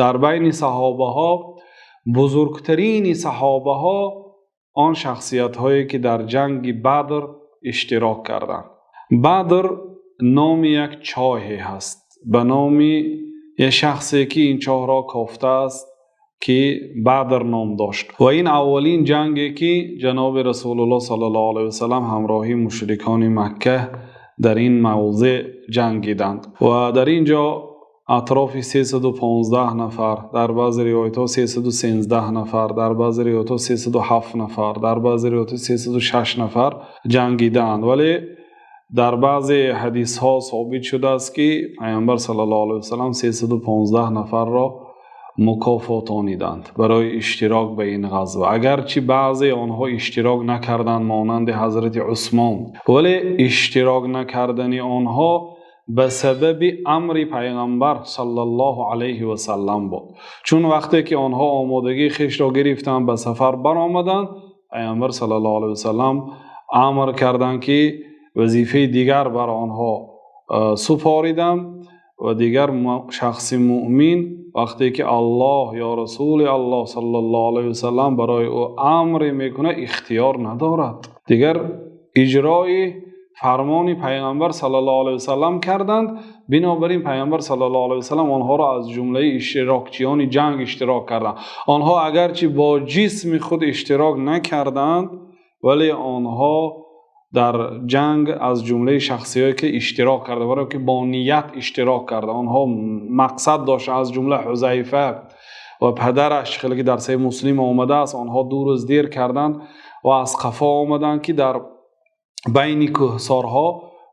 Дар байни саҳобаҳо бузургтарин саҳобаҳо он шахсиятҳое ки дар ҷанги Бадр иштирок карданд. Бадр номи як чоҳест ба номи як шахсе ки ин чоҳро кофтааст, ки Бадр ном дошт, ва ин аввалин ҷанге ки ҷаноби Расулуллоҳ саллаллоҳу алайҳи васаллам ҳамроҳи мушрикони Макка дар ин мавзеъ ҷангиданд ва дар инҷо атрофи 315 нафар, дар баъзе ривоятҳо 313 нафар, дар баъзе ривоятҳо 307 нафар, дар баъзе ривоятҳо 306 нафар ҷангидаанд. Вале дар баъзе ҳадисҳо собит шудааст, ки Паёмбар саллаллоҳу алайҳи васаллам 315 нафарро мукофотониданд барои иштирок ба ин ғазва. Агарчи баъзе онҳо иштирок накарданд, монанди ҳазрати Усмон, вале иштирок накардани онҳо ба сабаби амри Паёмбар саллаллоҳу алайҳи васаллам буд. Чун вақте ки онҳо омодагии хешро гирифтанд, ба сафар баромаданд, Паёмбар саллаллоҳу алайҳи васаллам амр карданд, ки вазифаи дигар бар онҳо супоридам ва дигар шахси мӯъмин вақте ки Аллоҳ ё Расулуллоҳ саллаллоҳу алайҳи васаллам барои ӯ амре мекунад, ихтиёр надорад. Дигар иҷрои фармони Паёмбар саллаллоҳу алайҳи васаллам карданд. Бинобар ин Паёмбар саллаллоҳу алайҳи васаллам онҳоро аз ҷумлаи иштирокчиёни ҷанг иштирок карданд. Онҳо агарчи бо ҷисми худ иштирок накарданд, вале онҳо дар ҷанг аз ҷумлаи шахсиҳое ки иштирок карда, барои ки бо ният иштирок карда, онҳо мақсад доштанд, аз ҷумла Ҳузайфа ва падараш, хеле ки дар Саҳеҳи Муслим омадааст, онҳо 2 рӯз дер карданд ва аз қафо омаданд, ки дар байни кӯҳсорҳо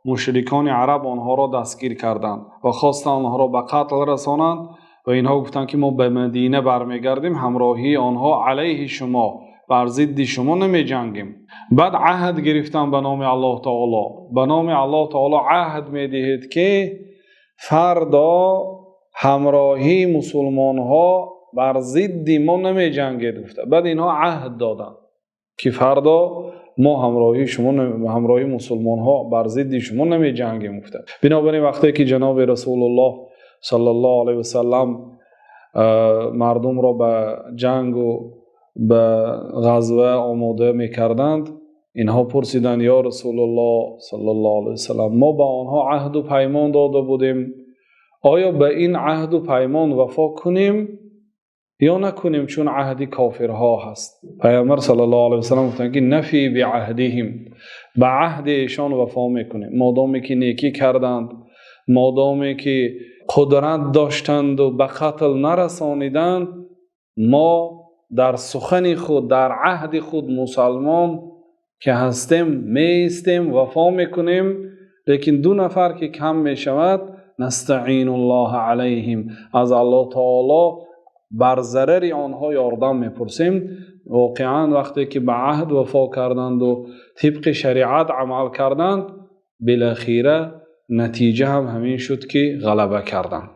мушрикони араб онҳоро дастгир карданд ва хостанд онҳоро ба қатл расонанд. Ва инҳо гуфтанд, ки мо ба Мадина бармегардем, ҳамроҳии онҳо алайҳи шумо, бар зидди шумо намеҷангем. Баъд аҳд гирифтан ба номи Аллоҳ таоло. Ба номи Аллоҳ таоло аҳд медиҳед, ки фардо ҳамроҳии мусулмонҳо бар зидди мо намеҷангед, гуфта. Баъд инҳо аҳд доданд, ки фардо мо ҳамроҳии шумо, ҳамроҳии мусулмонҳо бар зидди шумо намеҷангем, гуфта. Бинобар ин вақте ки ҷаноби Расулуллоҳ саллаллоҳу алайҳи васаллам мардумро ба ҷанг ва ба ғазва омода мекарданд, инҳо пурсиданд: «Ё Расулуллоҳ саллаллоҳу алайҳи васаллам, мо ба онҳо аҳду паймон дода будем, оё ба ин аҳду паймон вафо кунем ё накунем, чун аҳди кофирҳо ҳаст?» Паёмбар саллаллоҳу алайҳи васаллам гуфтанд, ки нафи биаҳдиҳим, ба аҳди эшон вафо мекунем, модоме ки некӣ карданд, модоме ки қудрат доштанд ва ба қатл нарасониданд, мо дар сухани худ, дар аҳди худ мусалмон ки ҳастем, меистем, вафо мекунем. Лекин 2 нафар ки кам мешавад, настаинуллоҳа алайҳим, аз Аллоҳ таоло бар зарари онҳо ёрдам мепурсем. Воқеан вақте ки ба аҳд вафо карданд ва тибқи шариат амал карданд, билохира натиҷа ҳам ҳамин шуд, ки ғалаба карданд.